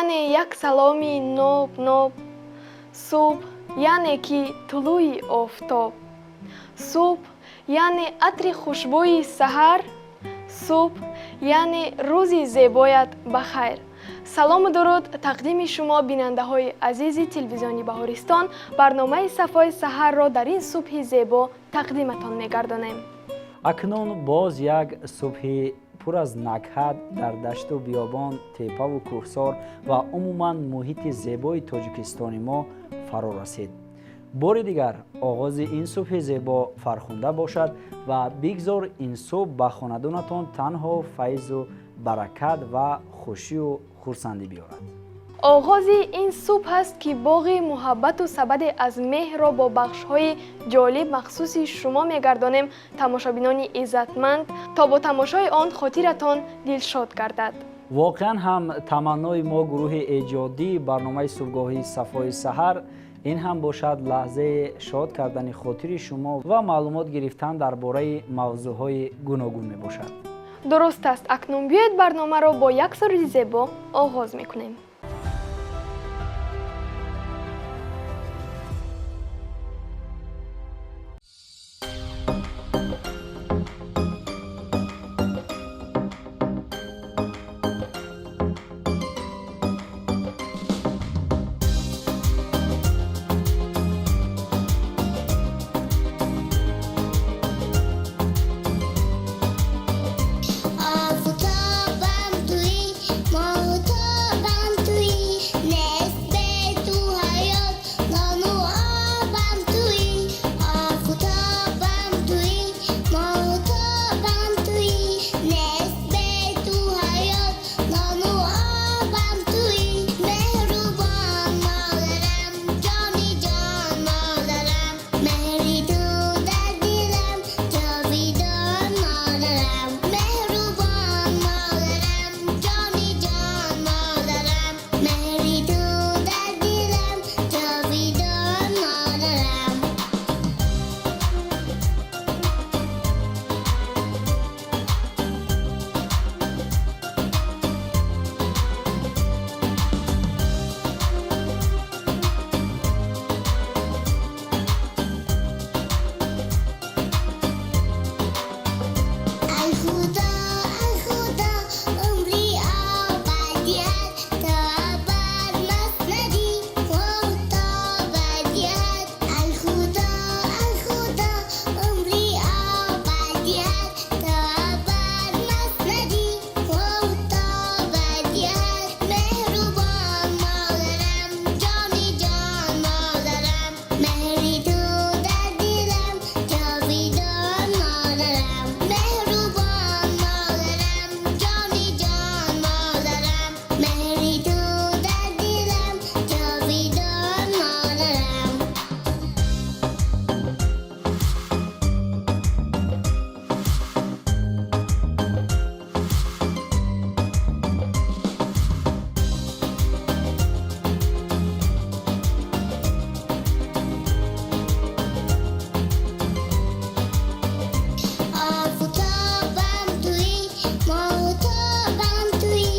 Яъне як саломи ноб ноб. Субҳ яъне ки тулӯи офтоб. Субҳ яъне атри хушбӯи саҳар. Субҳ яъне рӯзи зебоят ба хайр. Салому дуруд тақдими шумо, бинандаҳои азизи телевизиони Баҳористон. Барномаи Сафои саҳарро дар ин субҳи зебо тақдиматон мегардонем. Акнун боз як субҳи пур аз накҳат дар дашту биёбон, тепаву кӯҳсор ва умуман муҳити зебои Тоҷикистони мо фаро расид. Бори дигар оғози ин субҳи зебо фархунда бошад ва бигзор ин субҳ ба хонадонатон танҳо файзу баракат ва хушию хурсандӣ биёрад. Оғози ин субҳ аст, ки боғи муҳаббату сабаде аз меҳрро бо бахшҳои ҷолиб махсуси шумо мегардонем, тамошобинони иззатманд, то бо тамошои он хотиратон дилшод гардад. Воқеан ҳам, таманнои мо, гурӯҳи эҷодии барномаи субҳгоҳии Сафои саҳар, ин ҳам бошад лаҳзаи шод кардани хотири шумо ва маълумот гирифтан дар бораи мавзӯъҳои гуногун мебошад. Дуруст аст. Акнун биёед, барномаро бо як суруди зебо оғоз мекунем. Офтобам туӣ, моҳтобам туӣ, нест бе ту ҳаёт, нону обам туӣ. Офтобам туӣ, моҳтобам туӣ, нест бе ту ҳаёт, нону обам туӣ. Меҳрубон модарам, ҷони ҷон модарам, меҳри ту дар дилам ҷовидон модарам. Меҳрубон модарам, ҷони ҷон модарам, меҳри ту дар дилам ҷовидон модарам. Ай Худо, ай Худо, умри абадият, то абад маснади моҳтобадият. Ай Худо, ай Худо, умри абадият, то абад маснади моҳтобадият. Меҳрубон модарам, ҷони ҷон модарам, меҳри ту дар дилам ҷовидон модарам. Меҳрубон модарам, ҷони ҷон модарам, меҳри ту дар дилам ҷовидон модарам. Офтобам туӣ, моҳтобам туӣ,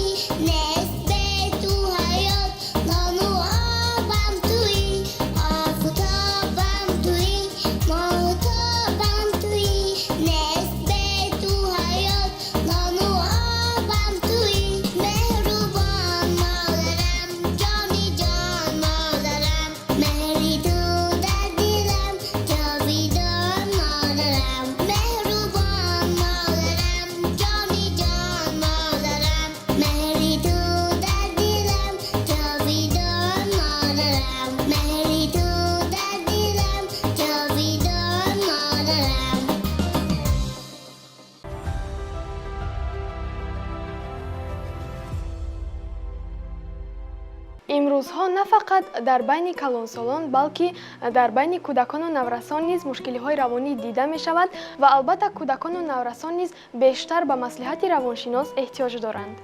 нест бе ту ҳаёт, нону обам туӣ. Офтобам туӣ, моҳтобам туӣ, нест бе ту ҳаёт, нону обам туӣ. Меҳрубон модарам, ҷони ҷон модарам, меҳри ту дар дилам ҷовидон модарам. Меҳрубон модарам, ҷони ҷон модарам, меҳри ту дар дилам ҷовидон модарам. Меҳри ту дар дилам ҷовидон модарам. Имрӯзҳо на фақат дар байни калонсолон, балки дар байни кӯдакону наврасон низ мушкилиҳои равонӣ дида мешавад ва албатта кӯдакону наврасон низ бештар ба маслиҳати равоншинос эҳтиёҷ доранд.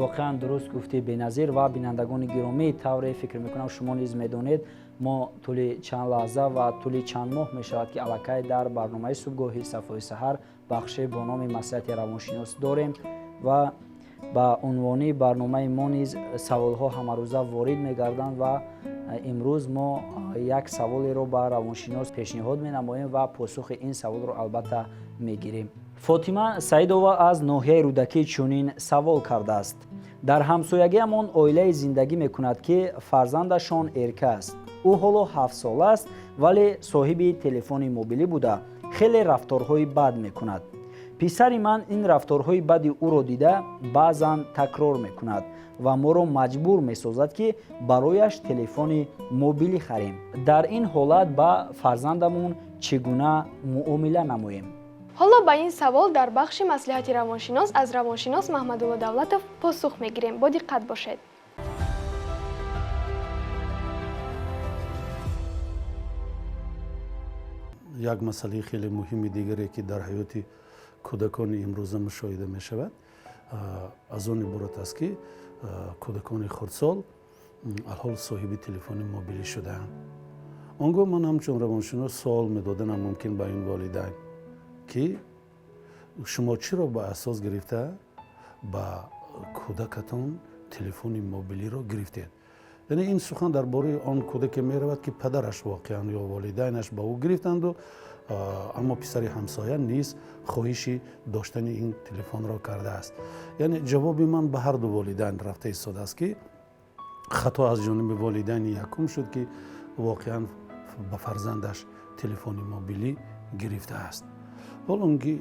Воқеан, дуруст гуфтӣ, Беназир. Ва бинандагони гиромӣ, тавре фикр мекунам, шумо низ медонед, мо тӯли чанд лаҳза ва тӯли чанд моҳ мешавад, ки аллакай дар барномаи субҳгоҳи Сафои саҳар бахше бо номи маслиҳати равоншинос дорем ва Ба унвони барномаи мо низ саволҳо ҳамарӯза ворид мегарданд ва имрӯз мо як саволеро ба равоншинос пешниҳод менамоем ва посухи ин саволро албатта мегирем. Фотима Саидова аз ноҳияи Рӯдакӣ чунин савол кардааст: дар ҳамсоягиамон оилае зиндагӣ мекунад, ки фарзандашон эрка аст. Ӯ ҳоло 7-сола аст, вале соҳиби телефони мобилӣ буда, хеле рафторҳои бад мекунад. Писари ман ин рафторҳои бади ӯро дида, баъзан такрор мекунад ва моро маҷбур месозад, ки барояш телефони мобилӣ харем. Дар ин ҳолат ба фарзандамон чӣ гуна муомила намоем? Ҳоло ба ин савол дар бахши маслиҳати равоншинос аз равоншинос Маҳмадулло Давлатов посух мегирем. Бо диққат бошед. Як масъалаи хеле муҳими дигаре, ки дар ҳаёти кӯдакони имрӯза мушоҳида мешавад, аз он иборат аст, ки кӯдакони хурдсол алҳол соҳиби телефони мобилӣ шудаанд. Он гоҳ ман ҳамчун равоншинос суол медоданам мумкин ба ин волидайн, ки шумо чиро ба асос гирифта ба кӯдакатон телефони мобилиро гирифтед? Яъне ин сухан дар бораи он кӯдаке меравад, ки падараш воқеан ё волидайнаш ба ӯ гирифтанду, аммо писари ҳамсоя низ хоҳиши доштани ин телефонро кардааст. Яъне ҷавоби ман ба ҳарду волидайн рафта истодааст, ки хато аз ҷониби волидайни якум шуд, ки воқеан ба фарзандаш телефони мобилӣ гирифтааст, ҳол он ки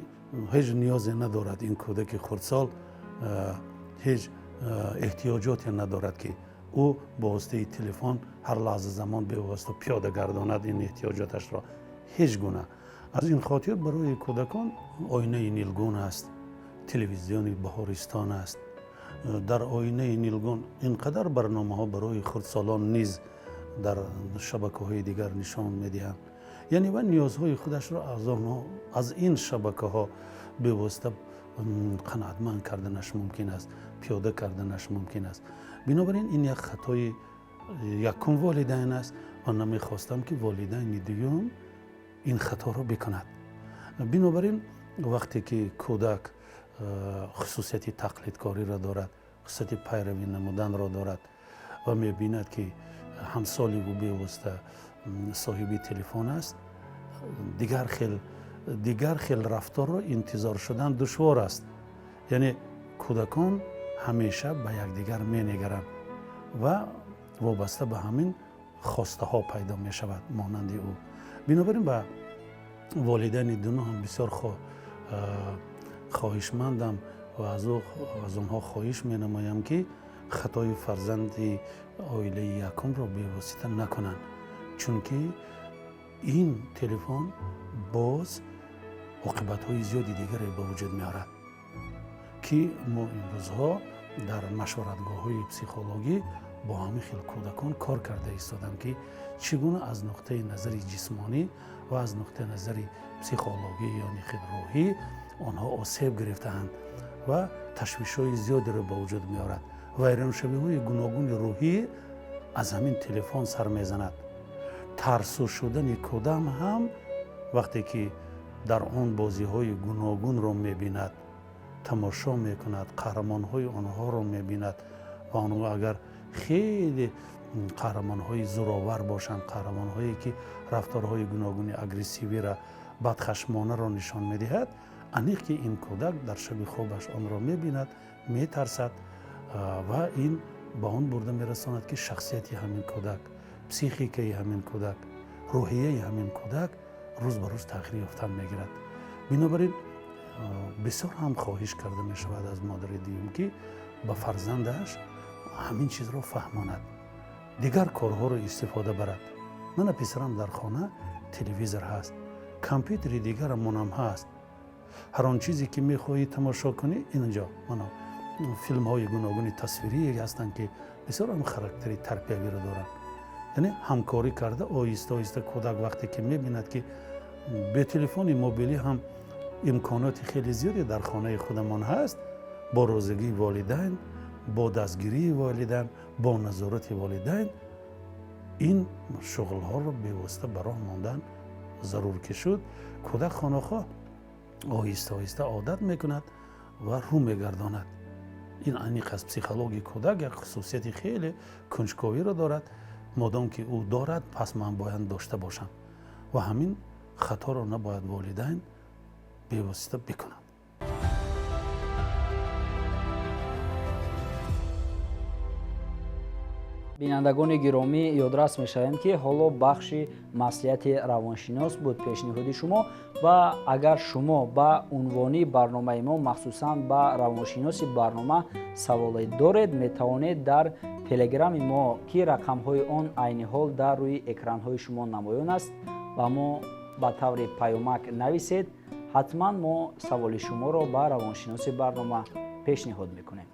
ҳеҷ ниёзе надорад. Ин кӯдаки хурдсол ҳеҷ эҳтиёҷоте надорад, ки ӯ бо воситаи телефон ҳар лаҳза замон бевосита пиёда гардонад ин эҳтиёҷоташро ҳеҷ гуна. Аз ин хотир барои кӯдакон оинаи нилгун аст, телевизиони Баҳористон аст. Дар оинаи нилгун ин қадар барномаҳо барои хурдсолон низ дар шабакаҳои дигар нишон медиҳанд. Яъне ва ниёзҳои худашро аз онҳо, аз ин шабакаҳо бевосита қаноатманд карданаш мумкин аст, пиёда карданаш мумкин аст. Бинобар ин ин як хатои якум волидайн аст ва намехостам, ки волидайни дуюм ин хаторо бикунад. Бинобар ин вақте ки кӯдак хусусияти тақлидкориро дорад, хусусияти пайравӣ намуданро дорад ва мебинад, ки ҳамсоли ӯ бевосита соҳиби телефон аст, дигар хел рафторро интизор шудан душвор аст. Яъне кӯдакон ҳамеша ба якдигар менигаранд ва вобаста ба ҳамин хостаҳо пайдо мешавад монанди ӯ. Бинобар ин ба волидайни дуюм ҳам бисёр хоҳишмандам ва аз онҳо хоҳиш менамоям, ки хатои фарзанди оилаи якумро бевосита накунанд, чунки ин телефон боз оқибатҳои зиёди дигаре ба вуҷуд меорад, ки мо имрӯзҳо дар машваратгоҳҳои психологӣ бо ҳамин хел кӯдакон кор карда истодам, ки чӣ гуна аз нуқтаи назари ҷисмонӣ ва аз нуқтаи назари психологӣ, ёни хел рӯҳӣ онҳо осеб гирифтаанд ва ташвишҳои зиёдеро ба вуҷуд меорад. Вайроншавиҳои гуногуни рӯҳӣ аз ҳамин телефон сар мезанад. Тарсу шудани кӯдак ҳам вақте ки дар он бозиҳои гуногунро мебинад, тамошо мекунад, қаҳрамонҳои онҳоро мебинад ва онҳо агар хеле қаҳрамонҳои зӯровар бошанд, қаҳрамонҳое ки рафторҳои гуногуни агрессивира, бадхашмонаро нишон медиҳад, аниқ ки ин кӯдак дар шаби хобаш онро мебинад, метарсад ва ин ба он бурда мерасонад, ки шахсияти ҳамин кӯдак, психикаи ҳамин кӯдак, рӯҳияи ҳамин кӯдак рӯз ба рӯз тағйир ёфтан мегирад. Бинобар ин бисёр ҳам хоҳиш карда мешавад аз модари дуюм, ки ба фарзандаш ҳамин чизро фаҳмонад, дигар корҳоро истифода барад. Мана писарам, дар хона телевизор ҳаст, компютери дигарамонам ҳаст, ҳар он чизе ки мехоҳӣ тамошо кунӣ, инҷо мана филмҳои гуногуни тасвирие ҳастанд, ки бисёр ҳам характери тарбиявиро доранд. Яъне ҳамкорӣ карда, оҳиста оҳиста кӯдак вақте ки мебинад, ки бе телефони мобилӣ ҳам имконоти хеле зиёде дар хонаи худамон ҳаст, бо розигии волидайн, бо дастгирии волидайн, бо назорати волидайн ин шуғлҳоро бевосита ба роҳ мондан зарур ки шуд, кӯдак хонахоҳ оҳиста оҳиста одат мекунад ва рӯ мегардонад. Ин аниқ аст, психологияи кӯдак як хусусияти хеле кунҷковиро дорад. Модом ки ӯ дорад, пас ман бояд дошта бошам, ва ҳамин хаторо набояд волидайн бевосита бикунанд. Бинандагони гиромӣ, ёдрас мешавем, ки ҳоло бахши маслиҳати равоншинос буд пешниҳоди шумо, ва агар шумо ба унвони барномаи мо, махсусан ба равоншиноси барнома саволе доред, метавонед дар телеграми мо, ки рақамҳои он айни ҳол дар рӯи экранҳои шумо намоён аст, ба мо ба таври паёмак нависед. Ҳатман мо саволи шуморо ба равоншиноси барнома пешниҳод мекунем.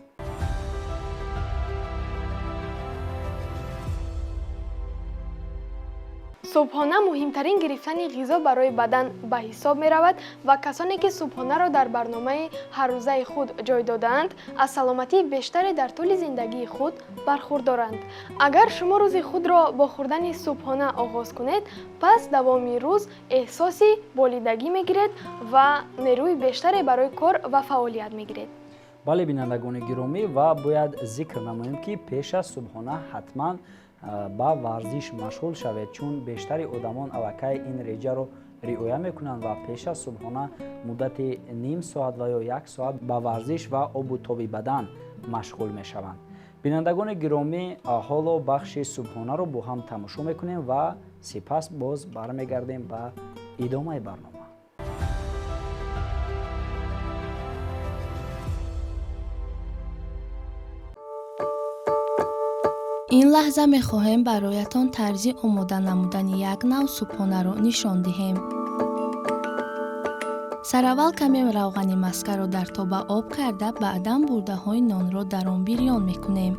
Субҳона муҳимтарин гирифтани ғизо барои бадан ба ҳисоб меравад ва касоне ки субҳонаро дар барномаи ҳаррӯзаи худ ҷой додаанд, аз саломатии бештаре дар тӯли зиндагии худ бархурдоранд. Агар шумо рӯзи худро бо хӯрдани субҳона оғоз кунед, пас давоми рӯз эҳсоси болидагӣ мегиред ва нерӯи бештаре барои кор ва фаъолият мегиред. Бале, бинандагони гиромӣ, ва бояд зикр намоем, ки пеш аз субҳона ҳатман ба варзиш машғул шавед, чун бештари одамон аллакай ин реҷаро риоя мекунанд ва пеш аз субҳона муддати ним соат ва ё як соат ба варзиш ва обу тоби бадан машғул мешаванд. Бинандагони гиромӣ, ҳоло бахши субҳонаро бо ҳам тамошо мекунем ва сипас боз бармегардем ба идомаи барнома. Ин лаҳза мехоҳем бароятон тарзи омода намудани як нав субҳонаро нишон диҳем. Сараввал каме равғани маскаро дар тоба об карда, баъдан бурдаҳои нонро дар он бирён мекунем.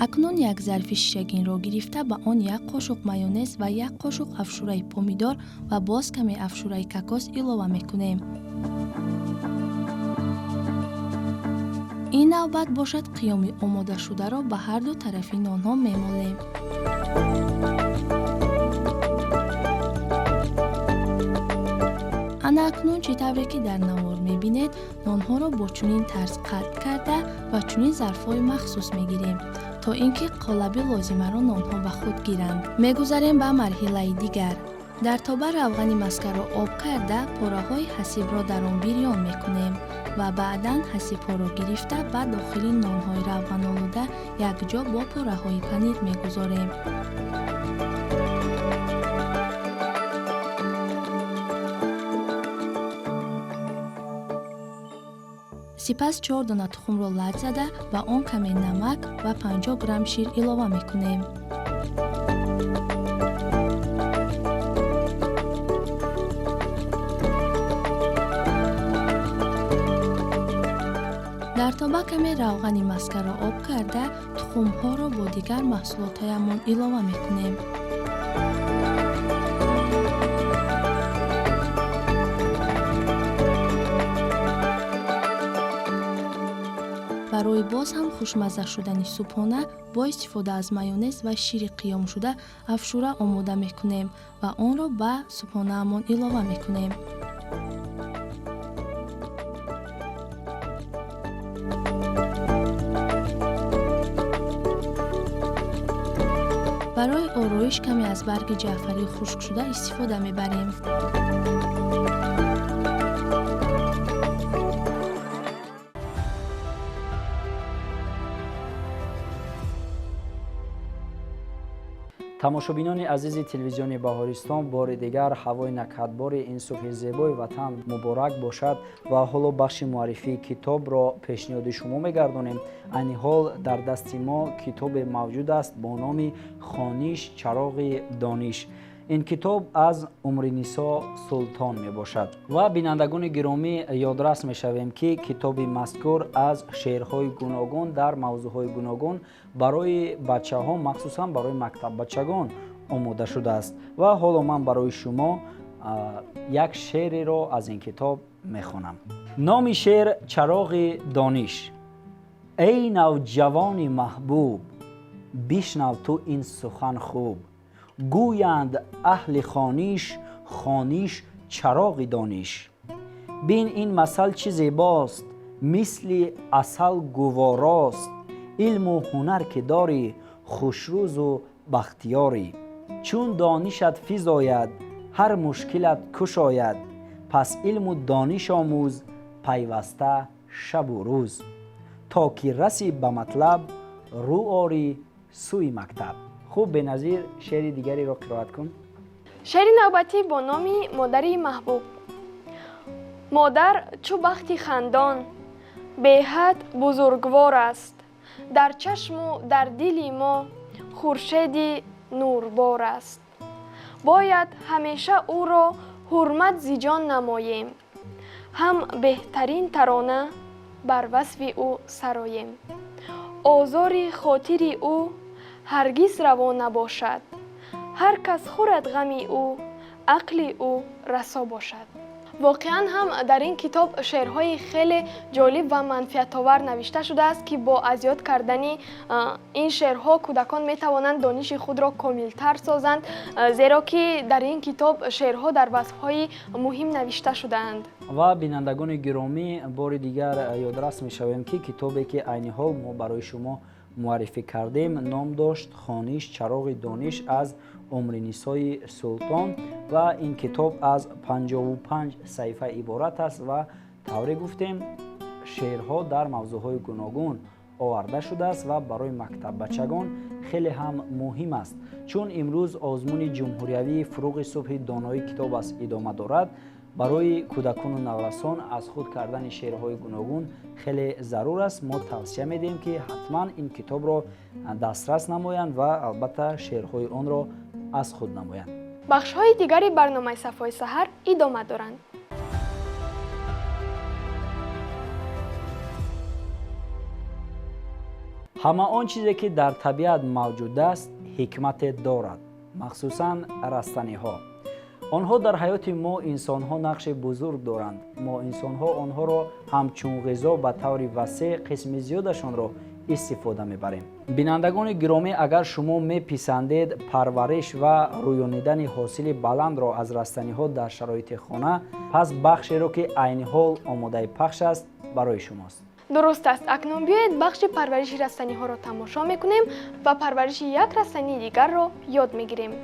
Акнун як зарфи шишагинро гирифта, ба он як қошуқ майонез ва як қошуқ афшураи помидор ва боз каме афшураи кокос илова мекунем. Ин навбат бошад, қиёми омодашударо ба ҳарду тарафи нонҳо мемолем. Ана акнун, чӣ тавре ки дар навор мебинед, нонҳоро бо чунин тарз қатъ карда ва чунин зарфҳои махсус мегирем, то ин ки қолаби лозимаро нонҳо ба худ гиранд. Мегузарем ба марҳилаи дигар. Дар тоба равғани маскаро об карда, пораҳои ҳасибро дар он бирён мекунем ва баъдан ҳасибҳоро гирифта ба дохили нонҳои равғанолуда якҷо бо пораҳои панир мегузорем. Сипас 4 дона тухмро лат зада, ба он каме намак ва 50 грамм шир илова мекунем. Дар тоба каме равғани маскаро об карда, тухмҳоро бо дигар маҳсулотҳоямон илова мекунем. Барои боз ҳам хушмазза шудани субҳона бо истифода аз майонез ва шири қиёмшуда афшура омода мекунем ва онро ба субҳонаамон илова мекунем. Барои ороиш каме аз барги ҷаъфарии хушкшуда истифода мебарем. Тамошобинони азизи телевизиони Баҳористон, бори дигар ҳавои накҳатбори ин субҳи зебои ватан муборак бошад ва ҳоло бахши муаррифии китобро пешниҳоди шумо мегардонем. Айни ҳол дар дасти мо китобе мавҷуд аст бо номи «Хониш чароғи дониш». Ин китоб аз Умринисо Султон мебошад ва бинандагони гиромӣ, ёдрас мешавем, ки китоби мазкур аз шеърҳои гуногун дар мавзӯъҳои гуногун барои бачаҳо, махсусан барои мактаббачагон омода шудааст. Ва ҳоло ман барои шумо як шеъреро аз ин китоб мехонам. Номи шеър «Чароғи дониш». Эй навҷавони маҳбуб, Бишнав ту ин сухан хуб. Гӯянд аҳли хониш, хониш чароғи дониш. Бин ин масал чӣ зебост, мисли асал гуворост. Илму ҳунар ки дорӣ, хушрӯзу бахтиёрӣ. Чун донишат физояд, ҳар мушкилат кушояд. Пас илму дониш омӯз пайваста шабу рӯз, то ки расӣ ба матлаб, рӯ орӣ сӯи мактаб. Хуб, Беназир, шеъри дигареро қироат кун. Шеъри навбатӣ бо номи «Модари маҳбуб». Модар чу бахти хандон, беҳад бузургвор аст. Дар чашму дар дили мо хуршеди нурбор аст. Бояд ҳамеша ӯро ҳурмат зи ҷон намоем, ҳам беҳтарин тарона бар васфи ӯ сароем. Озори хотири ӯ ҳаргиз раво набошад. Ҳар кас хӯрад ғами ӯ, ақли ӯ расо бошад. Воқеан ҳам дар ин китоб шеърҳои хеле ҷолиб ва манфиатовар навишта шудааст, ки бо аз ёд кардани ин шеърҳо кӯдакон метавонанд дониши худро комилтар созанд, зеро ки дар ин китоб шеърҳо дар васфҳои муҳим навишта шудаанд. Ва бинандагони гиромӣ, бори дигар ёдрас мешавем, ки китобе, ки айни ҳол мо барои шумо муаррифӣ кардем, ном дошт «Хониш чароғи дониш» аз Умринисои Султон ва ин китоб аз 55 саҳифа иборат аст ва тавре гуфтем, шеърҳо дар мавзӯъҳои гуногун оварда шудааст ва барои мактаббачагон хеле ҳам муҳим аст, чун имрӯз озмуни ҷумҳуриявии «Фурӯғи субҳи доноӣ китоб аст» идома дорад. Барои кӯдакону наврасон аз худ кардани шеърҳои гуногун хеле зарур аст. Мо тавсия медиҳем, ки ҳатман ин китобро дастрас намоянд ва албатта шеърҳои онро аз худ намоянд. Бахшҳои дигари барномаи «Сафои саҳар» идома доранд. Ҳама он чизе, ки дар табиат мавҷуд аст, ҳикмате дорад, махсусан растаниҳо. Онҳо дар ҳаёти мо инсонҳо нақши бузург доранд. Мо инсонҳо онҳоро ҳамчун ғизо ба таври васеъ қисми зиёдашонро истифода мебарем. Бинандагони гиромӣ, агар шумо меписандед парвариш ва рӯёнидани ҳосили баландро аз растаниҳо дар шароити хона, пас бахшеро, ки айни ҳол омодаи пахш аст, барои шумост. Дуруст аст. Акнун биёед, бахши парвариши растаниҳоро тамошо мекунем ва парвариши як растании дигарро ёд мегирем.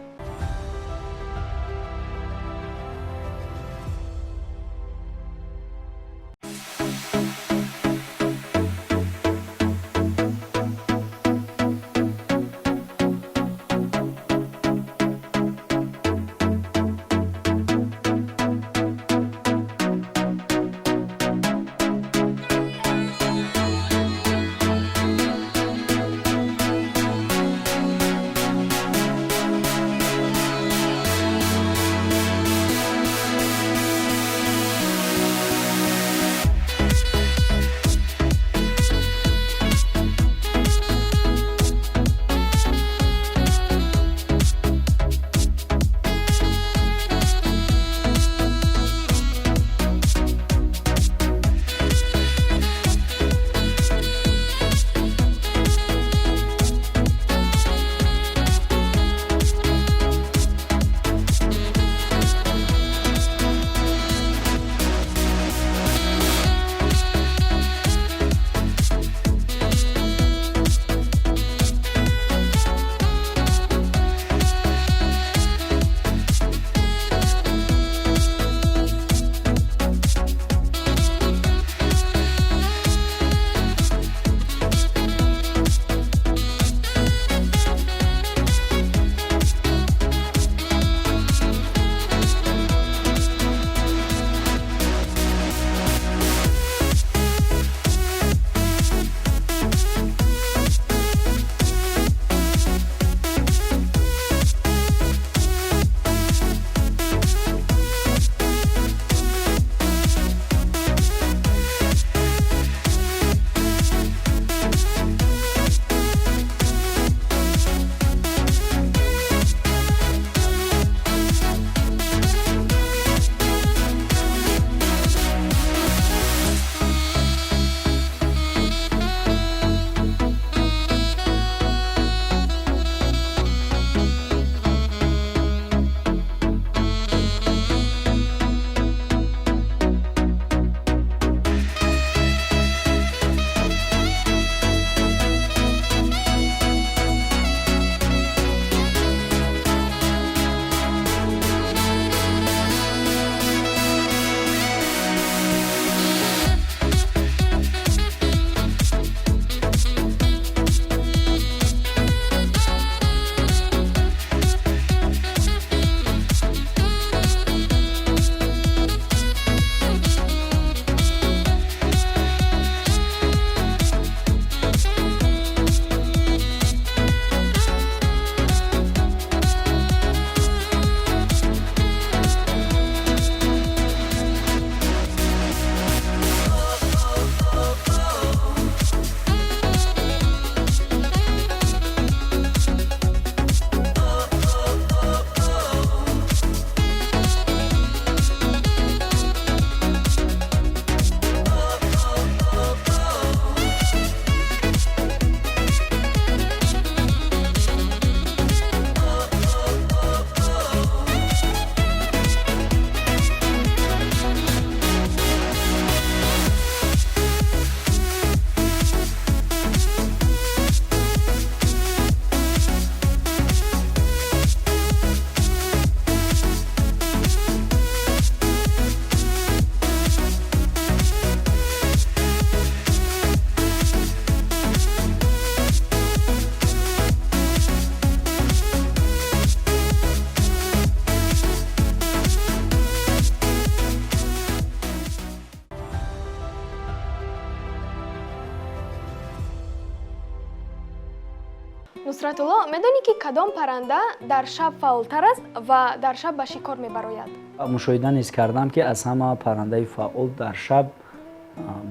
Нусратулло, медонӣ, ки кадом парранда дар шаб фаъолтар аст ва дар шаб ба шикор мебарояд? Мушоҳида низ кардам, ки аз ҳама паррандаи фаъол дар шаб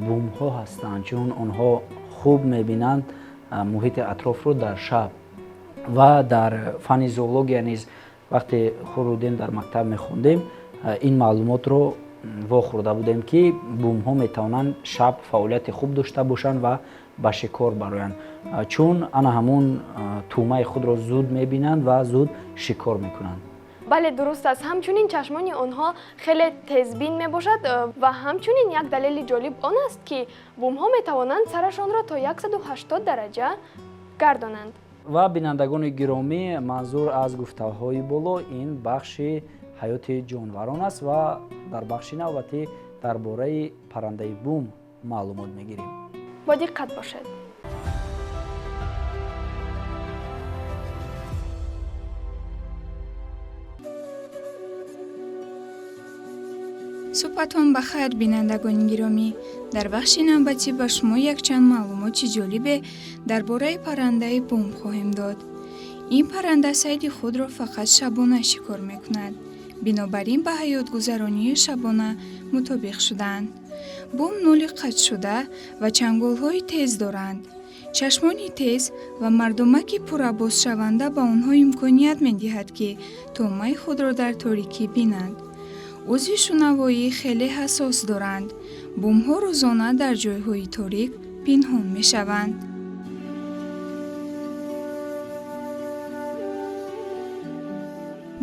бумҳо ҳастанд, чун онҳо хуб мебинанд муҳити атрофро дар шаб. Ва дар фанни зоология низ вақте хурд будем, дар мактаб мехондем, ин маълумотро вохӯрда будем, ки бумҳо метавонанд шаб фаъолияти хуб дошта бошанд ва ба шикор бароянд, чун ана ҳамун тӯъмаи худро зуд мебинанд ва зуд шикор мекунанд. Бале, дуруст аст. Ҳамчунин чашмони онҳо хеле тезбин мебошад ва ҳамчунин як далели ҷолиб он аст, ки бумҳо метавонанд сарашонро то 180 дараҷа гардонанд. Ва бинандагони гиромӣ, манзур аз гуфтаҳои боло ин бахши ҳаёти ҷонварон аст ва дар бахши навбатӣ дар бораи паррандаи бум маълумот мегирем. Бо диққат бошед. Субҳатон ба хайр, бинандагони гиромӣ. Дар бахши навбатӣ ба шумо якчанд маълумоти ҷолибе дар бораи паррандаи бум хоҳем дод. Ин парранда сайди худро фақат шабона шикор мекунад, бинобар ин ба ҳаётгузаронии шабона мутобиқ шудаанд. Бум нӯли қатшуда ва чанголҳои тез доранд. Чашмони тез ва мардумаки пуррабозшаванда ба онҳо имконият медиҳад, ки тӯъмаи худро дар торикӣ бинанд. Узви шунавоӣ хеле ҳассос доранд. Бумҳо рӯзона дар ҷойҳои торик пинҳон мешаванд.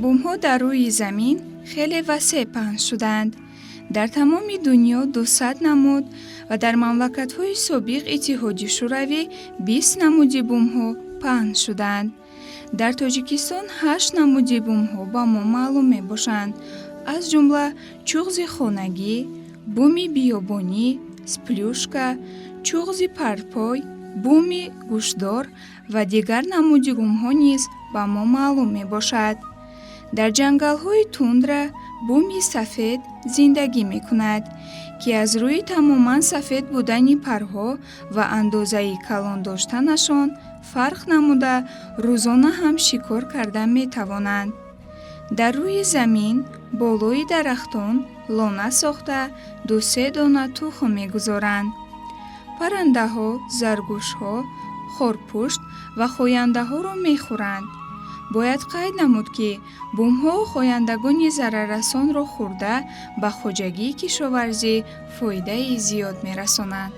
Бумҳо дар рӯи замин хеле васеъ паҳн шудаанд. Дар тамоми дунё 200 намуд ва дар мамлакатҳои собиқ Иттиҳоди Шӯравӣ 20 намуди бумҳо паҳн шудаанд. Дар Тоҷикистон ҳашт намуди бумҳо ба мо маълум мебошанд, аз ҷумла чуғзи хонагӣ, буми биёбонӣ, сплюшка, чуғзи парпой, буми гӯштдор ва дигар намуди бумҳо низ ба мо маълум мебошад. Дар ҷангалҳои тундра буми сафед зиндагӣ мекунад, ки аз рӯи тамоман сафед будани парҳо ва андозаи калон доштанашон фарқ намуда, рӯзона ҳам шикор карда метавонанд. Дар рӯи замин болои дарахтон лона сохта, ду-се дона тухм мегузоранд. Паррандаҳо, заргӯшҳо, хорпушт ва хояндаҳоро мехӯранд. Бояд қайд намуд, ки бумҳо хояндагони зараррасонро хӯрда, ба хоҷагии кишоварзӣ фоидаи зиёд мерасонанд.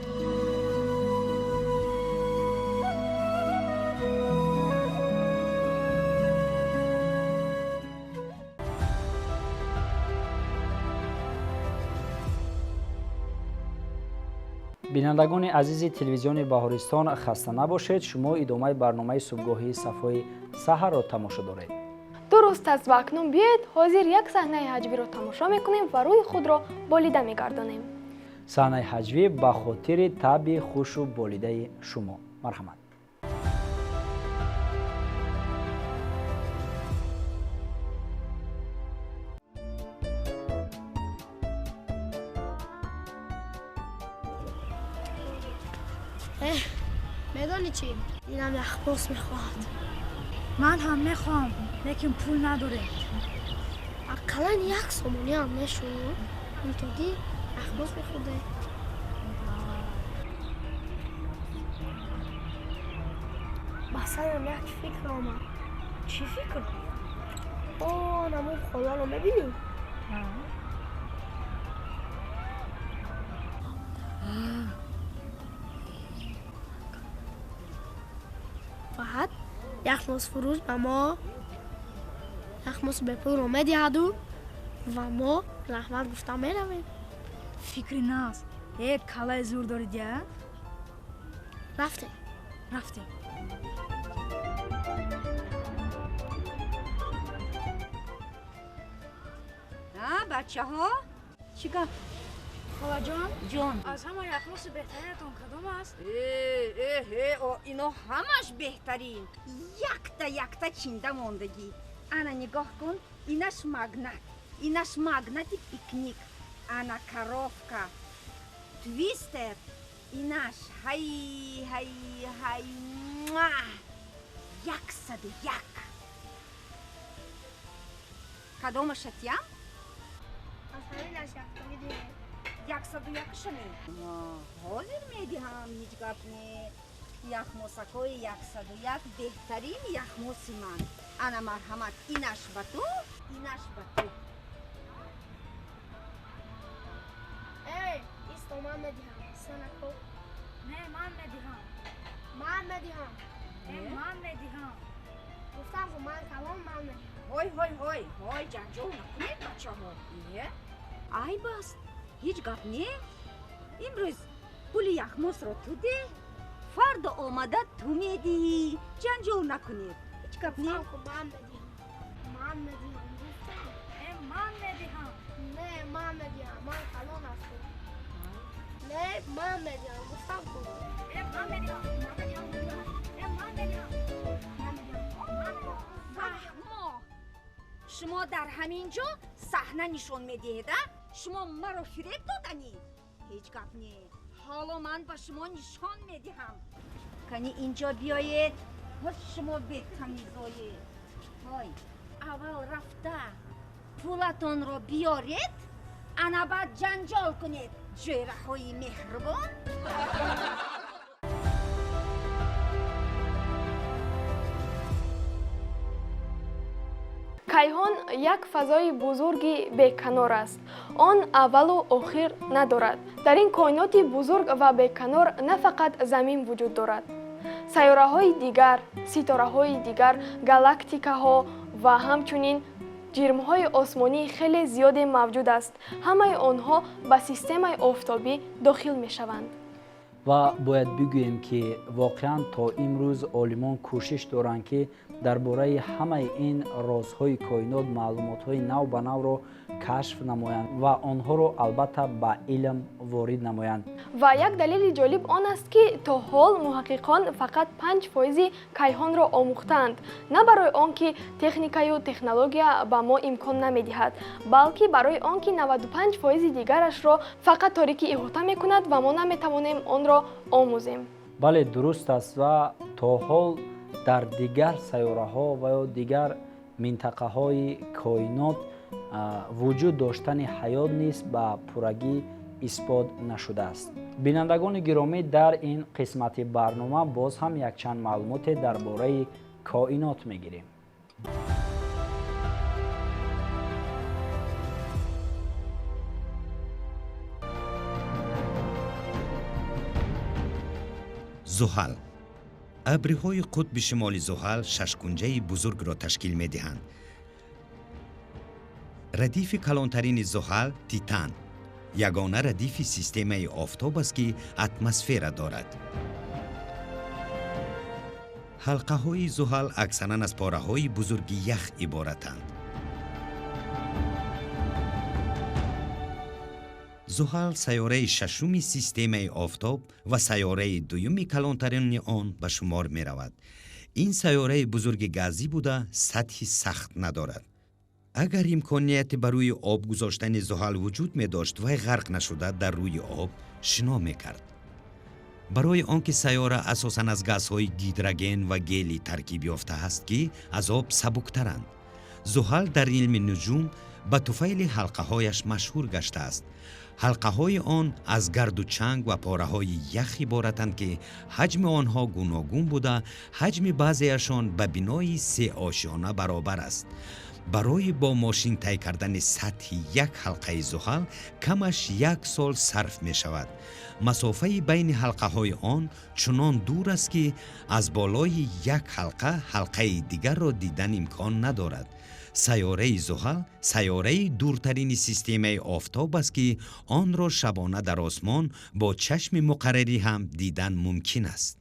Бинандагони азизи телевизиони Баҳористон, хаста набошед, шумо идомаи барномаи субҳгоҳии Сафои саҳарро тамошо доред. Дуруст аст, ва акнун биёед, ҳозир як саҳнаи ҳаҷвиро тамошо мекунем ва рӯи худро болида мегардонем. Саҳнаи ҳаҷвӣ ба хотири табъи хушу болидаи шумо. Марҳамат. Медонӣ чӣ? Дилам яхбос мехоҳад. Ман ҳам мехоҳам, лекин пул надорем. Ақаллан 1 сомониам мешуд, интоги яхбос мехӯрдем. Ба сарам як фикр омад. Чӣ фикр? Он ҳамон холаро мебинӣ? Баъд яхмосфурӯш ба мо яхмоси бепулро медиҳаду ва мо раҳмат гуфта меравем. Фикри нағз. Э, каллаи зур дорид, я. Рафтем. Рафтем. Бачаҳо, чӣ гап? Холаҷон. Ҷон. Аз ҳама яхмоси беҳтаринатон кадом аст? Э, ино ҳамаш беҳтарин, якта якта чинда мондагӣ. Ана, нигоҳ кун, инаш Магнат, инаш Магнати Пикник, ана Коровка, Твистер, инаш ҳай ҳай ҳай. 101. Кадомаша тиям? Аз ҳаминаш яктагӣ диҳед. 101-ша ме? Ҳозир медиҳам, ҳеҷ гап не. Яхмосакҳои 101 беҳтарин яхмоси ман. Ана марҳамат, инаш ба ту, инаш ба ту. Эй, исто, ман медиҳам. Санако. Не, ман медиҳам. Ман медиҳам. Э, ман медиҳам. Гуфтам, ку ман калон, ман медиҳам. Ҳой, ҳой, ҳой, ҳой, ҷанҷол накунед, бачаҳо. Е, айб аст, ҳеҷ гап не. Имрӯз пули яхмосро ту деҳ, фардо омада ту медиҳӣ. Ҷанҷол накунед, ҳеҷ гап не. Гуфтам, ку ман медиҳам. Ман медиҳам, гуфтам. Э, ман медиҳам. Не, ман медиҳам, ман калон ҳастам. Не, ман медиҳам, гуфтам ку. Э, ман медиҳам, ман медиҳам, э, ман медиҳам, ман медиҳам, ман медиҳам. Ваҳмо, шумо дар ҳамин ҷо саҳна нишон медиҳед, а? Шумо маро фиреб доданӣ? Ҳеҷ гап не, ҳоло ман ба шумо нишон медиҳам. Кани инҷо биёед, ҳоз шумо бетамизоед. Ҳой, аввал рафта пулатонро биёред, ана баъд ҷанҷол кунед, ҷӯраҳои меҳрубон. Кайҳон як фазои бузурги беканор аст. Он аввалу охир надорад. Дар ин коиноти бузург ва беканор на фақат замин вуҷуд дорад, сайёраҳои дигар, ситораҳои дигар, галактикаҳо ва ҳамчунин ҷирмҳои осмонии хеле зиёде мавҷуд аст. Ҳамаи онҳо ба системаи офтобӣ дохил мешаванд. Ва бояд бигӯем, ки воқеан то имрӯз олимон кӯшиш доранд, ки дар бораи ҳамаи ин розҳои коинот маълумотҳои нав ба навро кашф намоянд ва онҳоро албатта ба илм ворид намоянд. Ва як далели ҷолиб он аст, ки то ҳол муҳаққиқон фақат 5% кайҳонро омӯхтаанд. На барои он ки техникаю технология ба мо имкон намедиҳад, балки барои он ки 95% дигарашро фақат торикӣ иҳота мекунад ва мо наметавонем онро омӯзем. Бале, дуруст аст. Ва то ҳол дар дигар сайёраҳо ва ё дигар минтақаҳои коинот вуҷуд доштани ҳаёт низ ба пуррагӣ исбот нашудааст. Бинандагони гиромӣ, дар ин қисмати барнома боз ҳам якчанд маълумоте дар бораи коинот мегирем. Зуҳал. Абриҳои қутби шимоли Зуҳал шашкунҷаи бузургро ташкил медиҳанд. Радифи калонтарини Зуҳал Титан ягона радифи системаи офтоб аст, ки атмосфера дорад. Ҳалқаҳои Зуҳал аксаран аз пораҳои бузурги ях иборатанд. Зуҳал сайёраи шашуми системаи офтоб ва сайёраи дуюми калонтарини он ба шумор меравад. Ин сайёраи бузурги газӣ буда, сатҳи сахт надорад. Агар имконияти ба рӯи об гузоштани Зуҳал вуҷуд медошт, вай ғарқ нашуда дар рӯи об шино мекард. Барои он ки сайёра асосан аз газҳои гидроген ва гелий таркиб ёфтааст, ки аз об сабуктаранд. Зуҳал дар илми нуҷум ба туфайли ҳалқаҳояш машҳур гаштааст. Ҳалқаҳои он аз гарду чанг ва пораҳои ях иборатанд, ки ҳаҷми онҳо гуногун буда, ҳаҷми баъзеашон ба бинои сеошёна баробар аст. Барои бо мошин тай кардани сатҳи як ҳалқаи Зуҳал камаш як сол сарф мешавад. Масофаи байни ҳалқаҳои он чунон дур аст, ки аз болои як ҳалқа ҳалқаи дигарро дидан имкон надорад. Сайёраи Зуҳал сайёраи дуртарини системаи офтоб аст, ки онро шабона дар осмон бо чашми муқаррарӣ ҳам дидан мумкин аст.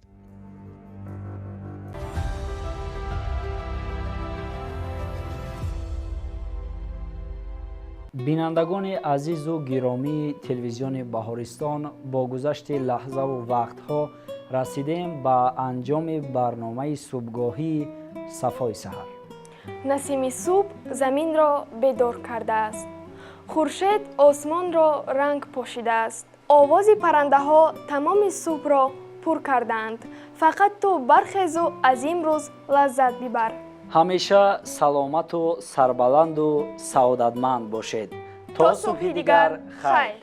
Бинандагони азизу гиромии телевизиони Баҳористон, бо гузашти лаҳзаву вақтҳо расидем ба анҷоми барномаи субҳгоҳии Сафои саҳар. Насими субҳ заминро бедор кардааст, хуршед осмонро ранг пошидааст, овози паррандаҳо тамоми субҳро пур кардаанд. Фақат ту бархезу аз имрӯз лаззат бибар. Ҳамеша саломату сарбаланду саодатманд бошед. То субҳи дигар, хайр.